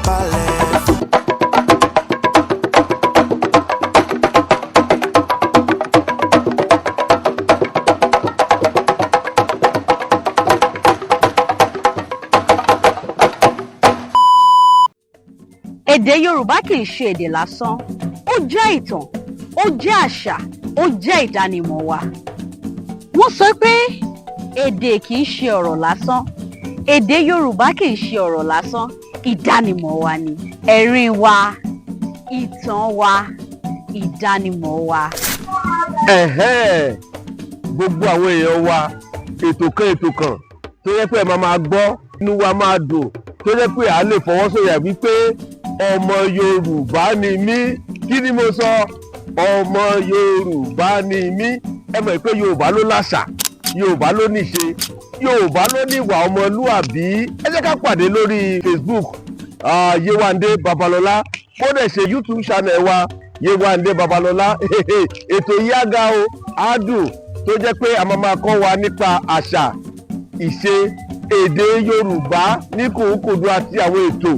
Balẹ̀ fún. Èdè Yorùbá kì í ṣe èdè lásán, ó jẹ́ ìtàn, ó jẹ́ àṣà, ó jẹ́ ìdánimọ̀ wa. Wọ́n sọ pé èdè kì í ṣe ọ̀rọ̀ lásán. Èdè Yorùbá kì í ṣe ọ̀rọ̀ lásán, ìdánimọ̀ wa ni. Ẹ̀rín wa, ìtàn wa, ìdánimọ̀ wa. Ẹ̀hẹ́n, gbogbo àwọn èèyàn wa, ètò kan, ètò kan tó yẹ pé ẹ máa máa gbọ́, inú wa máa dùn, tó yẹ pé à lè fọwọ́sọ̀yà wípé ọmọ Yorùbá ni mí. Kí ni mo sọ? Ọmọ Yorùbá ni mí. Ẹ mọ̀ pé Yorùbá ló láṣà, Yorùbá ló níṣe, Yorùbá ló níwà ọmọlúàbí. Ẹ jẹ́ ká pàdé lórí Facebook, Yewande Babalọlá, kó dẹ̀ ṣe YouTube channel wa, Yewande Babalọlá. Ètò yìí á ga o, á dùn, tó jẹ́ pé a máa máa kọ́ wa nípa àṣà, ìṣe, èdè Yorùbá ní kùnkùndùn àti àwọn ètò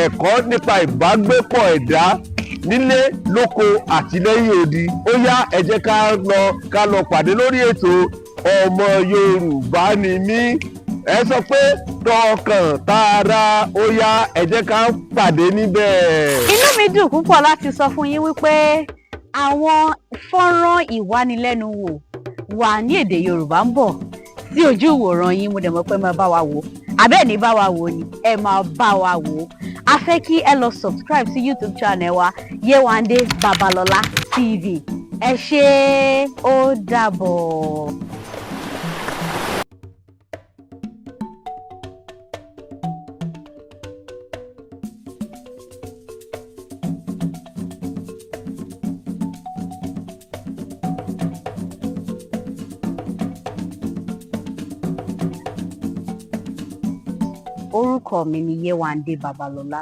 ẹ̀kọ́ nípa ìbágbépọ̀ ẹ̀dá nílé lóko àti lẹ́yìn odi. Ó yá, ẹ jẹ́ ká lọ pàdé lórí ètò Ọmọ Yorùbá Ni Mí. Ẹ sọ pé tọkàn tara, ó yá, ẹ jẹ́ ká pàdé níbẹ̀. Inú mi dùn púpọ̀ láti sọ fún yín wípé àwọn fọ́nrán ìwánilẹ́nuwò wà ní èdè Yorùbá ń bọ̀ sí ojú ìwòran yín. Mo dẹ̀ mọ̀ pé ẹ máa bá wa wò, àbẹ́ẹ̀ ní bá wa wò ni, ẹ máa bá wa wò. A fẹ́ kí ẹ lọ subscribe sí YouTube channel wa, Yewande Babalọlá TV. Ẹ ṣé, ó dàbọ̀. Orúkọ mi ni Yewande Babalọlá.